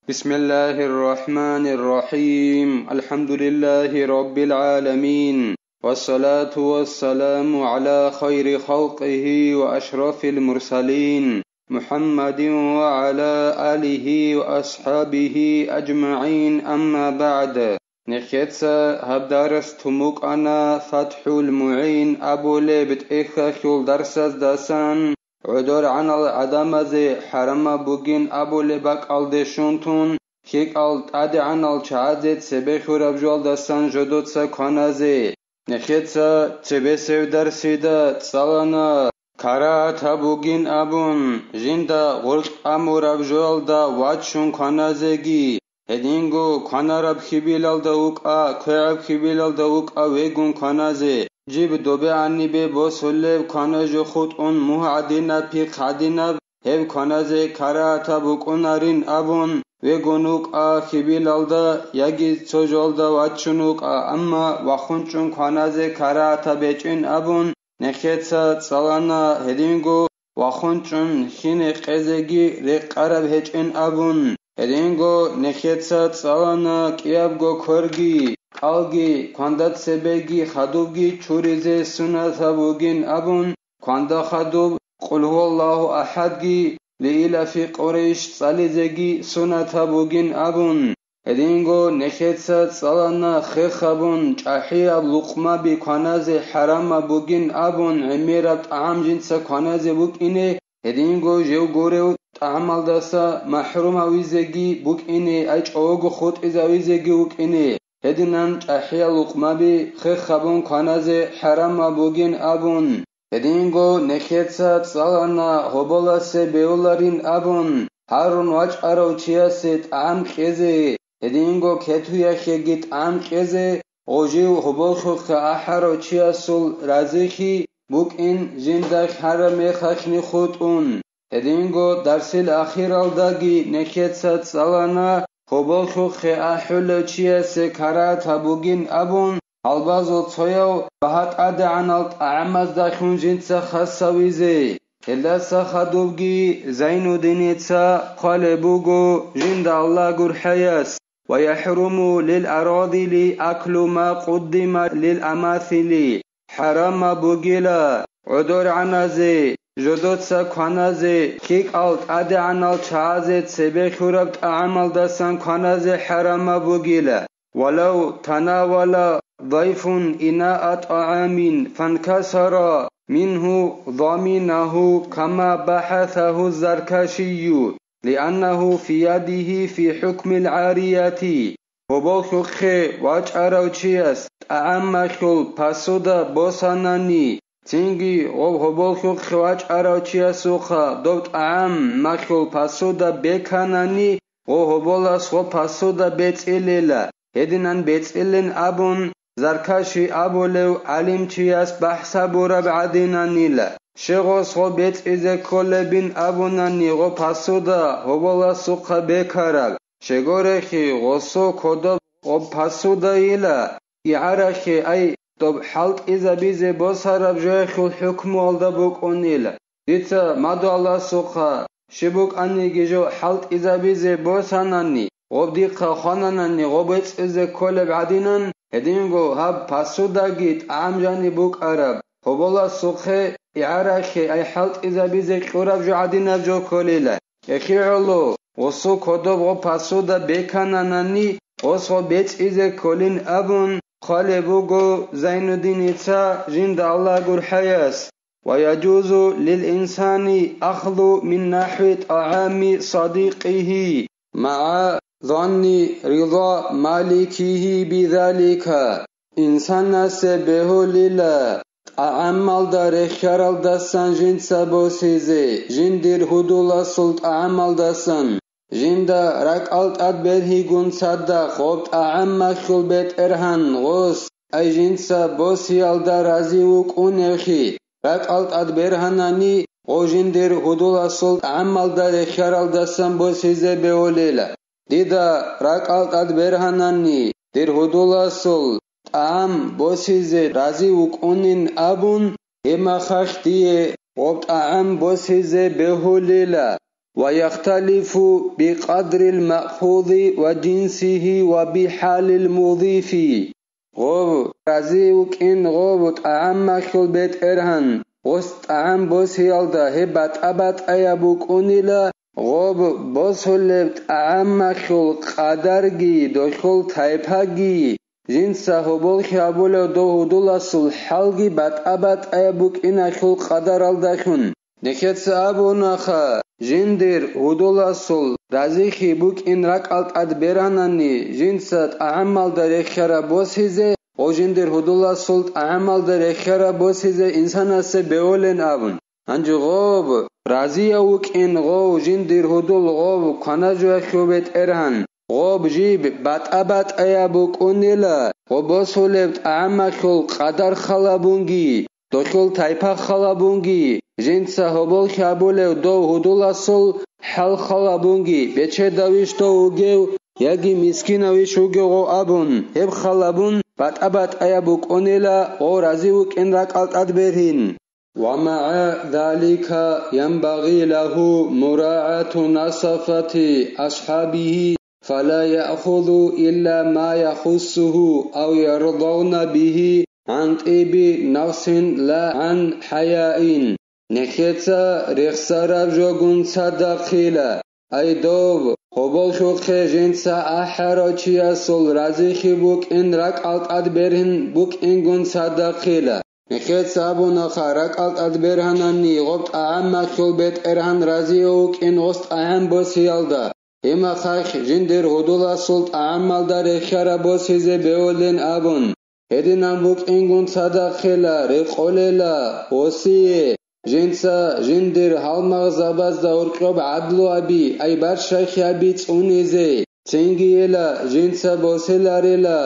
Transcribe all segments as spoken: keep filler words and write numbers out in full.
بسم الله الرحمن الرحيم. الحمد لله رب العالمين. والصلاة والسلام على خير خلقه وأشرف المرسلين محمد وعلى آله وأصحابه أجمعين. أما بعد. Нехеца гьаб дарс тумукъана ФатхӀул МугӀин абулеб тӀехьалъул дарсаздасан, гӀодоргӀанал гӀадамазе хӀарамаб бугин абулеб бакӀалде щун тун, лъикӀал тӀадегӀанал чагӀазе цебе хьураб жоялдасан жодоца кваназе. Нехеца цебесев дарсида цӀалана карагьатаб бугин абун, жинда гъоркь амураб жоялда вачун кваназеги, гьединго кванараб хьибилалда вукӀа, квегӀаб хьибилалда вукӀа вегун кваназе, жиб добе гьанибе босулеб кванажо хутӀун мугь гӀадинаб, пихъ гӀадинаб, гьеб кваназе карагьатаб букӀунарин абун вегун вукӀа хьибилалда яги цо жоялда вачун вукӀа, амма вахунчӀун кваназе карагьатаб гьечӀин абун, нехеца цӀалана гьединго вахунчӀун хьине къезеги рекъараб гьечӀин абун, гьединго нехеца цӀалана кӀиябго кверги, кӀалги, кванда цебеги хадубги чуризе сунатаб бугин абун, кванда хадуб Къул гьуваллагьу ахӀадги, Лиилафи Къурайш цӀализеги сунатаб бугин абун, гьединго нехеца цӀалана хехабун чӀахӀияб лукъмаби кваназе хӀарамаб бугин абун, гӀемераб тӀагӀам жинца кваназе букӀине, гьединго жев гурев тӀагӀамалдаса махӀрумавизеги букӀине, ай чӀого хутӀизавизеги вукӀине, гьединан чӀахӀиял лукъмаби хехабун кваназе хӀарамаб бугин абун. Гьединго нехеца цӀалана гьоболасе бевларин абун, гьарун вачӀарав чиясе тӀагӀам кьезе, гьединго кетуяхъеги тӀагӀам кьезе, гъожив гьоболлъухъе ахӀарав чиясул разихьи букӀин жинда хьараб мехалъни хутӀун. Гьединго дарсил ахиралдаги нехеца цӀалана гьоболлъухъе ахӀулев чиясе карагьатаб бугин абун, гьалбазул цояв багьа тӀадегӀанал тӀагӀамаздалъун жинца хасавизе. Гьелдаса хадубги Зайнуддиница хъвалеб буго, жинда Аллагь гурхӀаяс: «Ва яхӀруму лил арадили аклу ма къуддима лил амасили». ХӀарамаб бугила гӀодоргӀаназе жодоца кваназе, лъикӀал тӀадегӀанал чагӀазе цебе хьураб тӀагӀамалдасан кваназе хӀарамаб бугила. «Валав танавала дайфун инаа тӀагӀамин фанкасара мингьу заминагьу, кама бахӀасагьу Заркашию, лианнагьу фи ядигьи фи хӀукмил гӀарияти». Гьоболлъухъе вачӀарав чияс тӀагӀамалъул посуда босанани, цинги гъоб гьоболлъухъе вачӀарав чиясухъа доб тӀагӀамалъул посуда беканани, гъо гьоболас гъо посуда бецӀилела, гьединан бецӀилин абун, Заркаши абулев гӀалимчияс бахӀс гьабураб гӀадинанила. Щегъос гъо бецӀизе кколебин абунани гъо посуда гьоболасухъа бекараб, щегорехи гъосо кодоб гъоб посудайила, игӀарахъе, ай, доб хӀалтӀизабизе босараб жояхъул хӀукмуялда букӀунила. Дица мадугьаласухъа щиб букӀаниги жо хӀалтӀизабизе босанани, гъоб дихъа хвананани гъоб бецӀизе кколеб гӀадинан, гьединго гьаб посудаги тӀагӀам жаниб букӀараб, гьоболасухъе игӀарахъе, ай, хӀалтӀизабизе кьураб жо гӀадинаб жо кколила. КӀехи гӀоло, гъосо кодоб гъо посуда бекананани, гъос гъо бецӀизе кколин абун хъвалеб буго Зайнуддиница, жинда Аллагь гурхӀаяс. «Ва яжузу лил инсани ахзу мин нахӀви тӀагӀами садикъигьи магӀа занни рида маликигьи бизалика». Инсанасе бегьулила тӀагӀамалда рехьаралдасан жинца босизе, жиндир гьудуласул тӀагӀамалдасан, жинда ракӀал тӀад бергьигун цадахъ гъоб тӀагӀамалъул бетӀергьан гъос, ай жинца босиялда рази вукӀуневхъи, ракӀал тӀад бергьанани, гъо жиндир гьудуласул тӀагӀамалда рехьаралдасан босизе бегьулила. Дида ракӀал тӀад бергьанани, дир гьудуласул тӀагӀам босизе рази вукӀунин абун, гьеб мехалъ дие гъоб тӀагӀам босизе бегьулила. ويختلف بقدر المأخوذ وجنسه وبحال المضيف. Гъов, рази вукӀин гъов тӀагӀамалъул бетӀергьан, гъос тӀагӀам босиялда гьеб батӀа-батӀаяб букӀунила, гъоб босулеб тӀагӀамалъул къадарги дохьул тайпаги, жинца гьоболлъи гьабулев дов гьудуласул хӀалги батӀа-батӀаяб букӀиналъул къадаралдалъун. Нехеца абунаха, жиндир гьудуласул разихъи букӀин ракӀал тӀад беранани, жинца тӀагӀамалда рехьараб босизе, гъо жиндир гьудуласул тӀагӀамалда рехьараб босизе инсанасе беволин абун. Гьанже гъоб, разияв вукӀин гъов жиндир гьудул гъов кванажуялъул бетӀергьан, гъоб жиб батӀа-батӀаяб букӀунила, гъо босулеб тӀагӀамалъул къадар халабунги, дохьул тайпа халабунги, жинца гьоболлъи гьабулев дов гьудуласул хӀал халабунги, бечедавищ дов вугев яги мискинавищ вугев гъо абун, гьеб халабун батӀа-батӀаяб букӀунила гъо рази вукӀин ракӀал тӀад бергьин. ومع ذلك ينبغي له مراعاة نصفة أصحابه فلا يأخذ إلا ما يخصه أو يرضون به عن طيب نفس لا عن حياء. Нехеца рехсараб жогун цадахъила, ай дов, гьоболлъухъе жинца ахӀарав чиясул разихъи букӀин ракӀал тӀад берин букӀингун цадахъила. Нехеца абунаха, ракӀал тӀад бергьанани гъоб тӀагӀамалъул бетӀергьан разияв вукӀин гъос тӀагӀам босиялда, гьимахъахь жиндир гьудуласул тӀагӀамалда рехьараб босизе бевулин абун. Гьединан букӀингун цадахъила, рекъолела, гъосие, жинца жиндир гьалмагъзабазда гьоркьоб гӀадлу аби, ай барщахъи аби цӀунизе, цинги ила, жинца босиларила,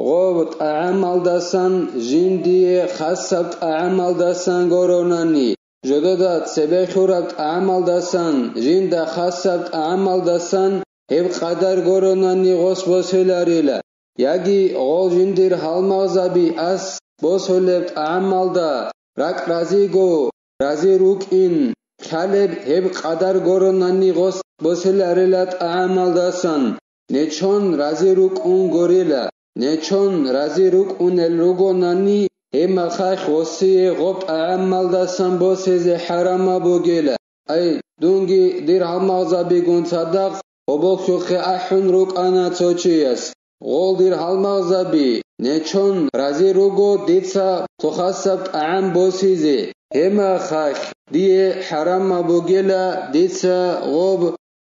гъоб тӀагӀамалдасан жиндие хасаб тӀагӀамалдасан горонани, жодода цебе хьураб тӀагӀамалдасан, жинда хасаб тӀагӀамалдасан гьеб къадар горонани гъос босиларила. Яги гъол жиндир гьалмагъзаби ас босулеб тӀагӀамалда ракӀ разиго, рази рукӀин, лъалеб гьеб къадар горонани гъос босиларила тӀагӀамалдасан, нечон рази рукӀун горила, нечон рази рукӀунел ругонани, гьеб махалъ гъосие гъоб тӀагӀамалдасан босизе хӀарамаб бугила. Ай, дунги дир гьалмагъзабигун цадахъ гьоболлъухъе ахӀун рукӀана цо чияс. Гъол дир гьалмагъзаби, нечон рази руго дица цо хасаб тӀагӀам босизе, гьеб махалъ дие хӀарамаб бугила дица гъоб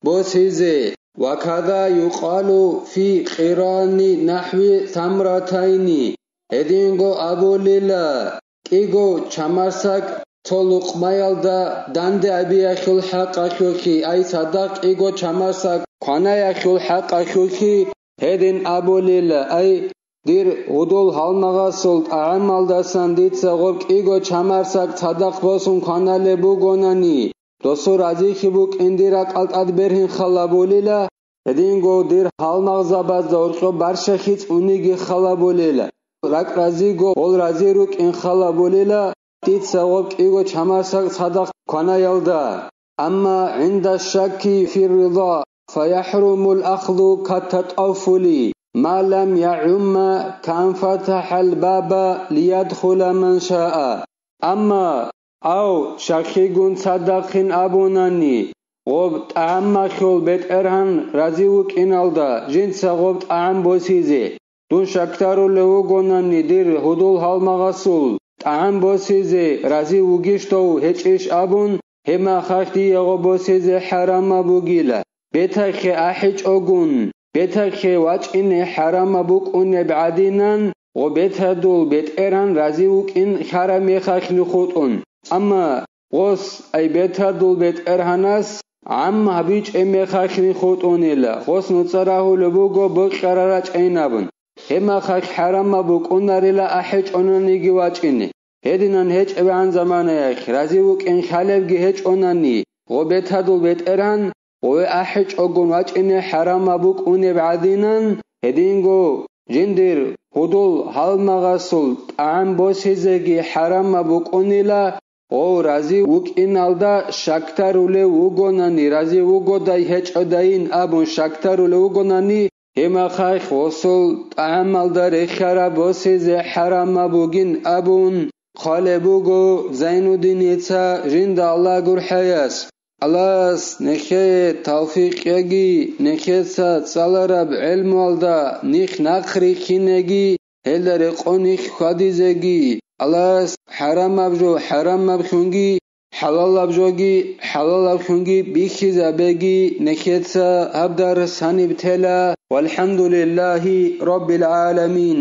босизе. وكذا يقال في قران نحو تمرتين. Гьединго абулила, кӀиго чамарсаг цо лукъмаялда данде абиялъул хӀакъалъулъи, ай цадахъ кӀиго чамарсаг кванаялъул хӀакъалъулъи гьедин абулила, ай, дир гьудул гьалмагъасул тӀагӀамалдасан дица гъоб кӀиго чамарсаг цадахъ босун кваналеб бугонани, досул разихъи букӀин дир ракӀал тӀад бергьин халабулила, гьединго дир гьалмагъзабазда гьоркьоб барщахъи цӀуниги халабулила, ракӀ разиго гъол рази рукӀин халабулила, дица гъоб кӀиго чамасаг цадахъ кванаялда. أما عند الشك في الرضا فيحرم الأخذ كالتطفل ما لم يعم كأن فتح الباب ليدخل من شاء. Амма, ав, шаккигун цадахъин абунани, гъоб тӀагӀамалъул бетӀергьан рази вукӀиналда жинца гъоб тӀагӀам босизе, дун шакдарулев вугонани дир гьудул гьалмагъасул тӀагӀам босизе рази вугищ дов гьечӀищ абун, гьеб махалъ дие гъоб босизе хӀарамаб бугила. Бетахъе ахӀичӀогун, бетахъе вачӀине хӀарамаб букӀунеб гӀадинан, гъо бетадул бетӀергьан рази вукӀин хьараб мехалъ нухутӀун. Амма гъос, ай бетадул бетӀергьанас, гӀам гьабичӀеб мехалъ нухутӀунила, гъос нуцӀа рагьулеб буго бокьарал рачӀайин абун. Гьеб махалъ хӀарамаб букӀунарила ахӀичӀонаниги вачӀине. Гьединан гьечӀебгӀан заманаялъ рази вукӀин хьалебги гьечӀонани, гъо бетадул бетӀергьан, гъове ахӀичӀогун вачӀине хӀарамаб букӀунеб гӀадинан, гьединго жиндир гьудул гьалмагъасул тӀагӀам босизеги хӀарамаб букӀунила, Гъов рази вукӀиналда щактарулев вугонани, рази вугодай гьечӀодайин абун щактарулев вугонани, гьемахъайх гъосул тӀагӀамалда рехараб босизе хӀарамаб бугин абун хъвалеб буго Зайнуддиница жинда Аллагь гурхӀаяс. Аллагьас нехее тавфикъ кьеги, нехеца цӀалараб гӀелмуялда них нахърихьинеги, гьелда рекъон них хьвадизеги. Аллагьас хӀарамаб жо хӀарамаблъунги, хӀалалаб жоги хӀалалаблъунги бихьизабеги. Нехеца гьаб дарс гьаниб тела. ВалхӀамдулиллагьи раббил гӀаламин.